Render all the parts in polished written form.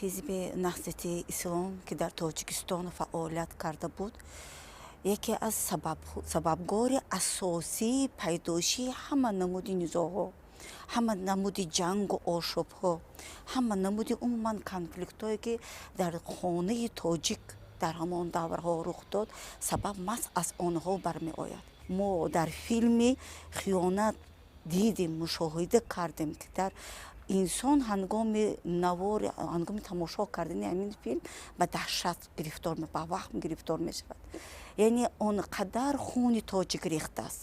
Ҳизби Наҳзати Ислом, ки дар Тоҷикистон фаъолият карда буд, яке аз сабабгори асосии пайдоишии ҳама намуди низоъҳо, ҳама намуди ҷангу ошӯбҳо, ҳама намуди умуман конфликтҳое, ки дар хонаи тоҷик дар ҳамон даврҳо рух дод, сабаб маҳз аз онҳо бармеояд. Мо дар филми «Хиёнат» дидем, мушоҳида кардем, ки дар инсон ҳангоми навор, ҳангоми тамошо кардани ҳамин филм ба даҳшат гирифтор, ба ваҳм гирифтор мешавад. Яъне он қадар хуни тоҷик рехтааст,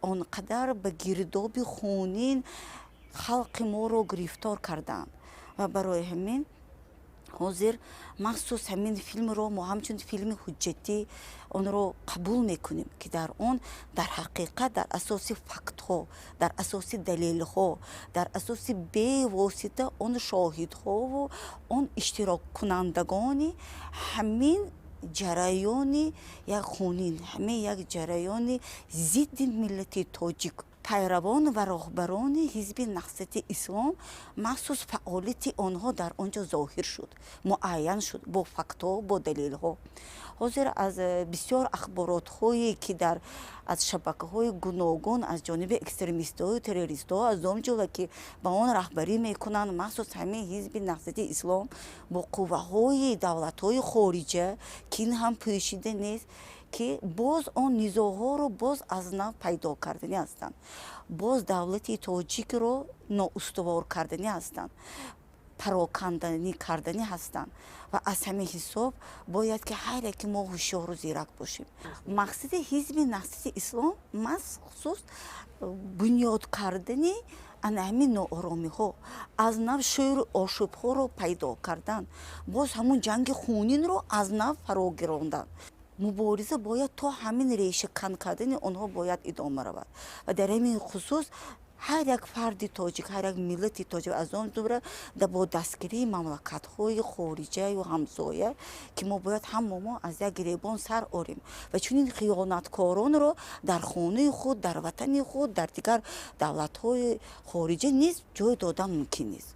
он қадар ба гирдоби хунин халқи моро гирифтор кардаанд. Ва барои ҳамин ҳозир махсус ҳамин филмро мо ҳамчун филми ҳуҷҷатӣ онро қабул мекунем, ки дар он дар ҳақиқат дар асоси фактҳо, дар асоси далелҳо, дар асоси бевосита он шоҳидҳову он иштироккунандагони ҳамин ҷараёни як хунин, ҳамин як ҷараёни зидди миллати тоҷик, пайравон ва роҳбарони Ҳизби Наҳзати Ислом, махсус фаъолияти онҳо дар он ҷо зоҳир шуд, муайян шуд бо фактҳо, бо далелҳо. Ҳозир аз бисёр ахборотҳое, ки дар аз шабакаҳои гуногун аз ҷониби экстремистҳою террористҳо, аз он ҷумла ки ба он раҳбарӣ мекунанд махсус ҳамин Ҳизби Наҳзати Ислом бо қувваҳои давлатҳои хориҷа, ки ин ҳам пӯшида нест, ки боз он низоъҳоро боз аз нав пайдо карданӣ ҳастанд, боз давлати тоҷикро ноустувор карданӣ ҳастанд, пароканданӣ карданӣ ҳастанд. Ва аз ҳамин ҳисоб бояд, ки ҳар яке мо ҳушёру зирак бошем. Мақсади Ҳизби Наҳзати Ислом махсус бунёд кардани ана ҳамин нооромиҳо, аз нав шӯру ошӯбҳоро пайдо кардан, боз ҳамун ҷанги хунинро аз нав фаро гирондан. Мубориза бояд то ҳамин решакан кардани онҳо бояд идома равад. Ва дар ҳамин хусус ҳар як фарди тоҷик, ҳар як миллати тоҷик, аз он ҷумла бо дастгирии мамлакатҳои хориҷаю ҳамсоя, ки мо бояд ҳама мо аз як гиребон сар орем ва чунин хиёнаткоронро дар хонаи худ, дар ватани худ, дар дигар давлатҳои хориҷа низ ҷой додан мумкин нест.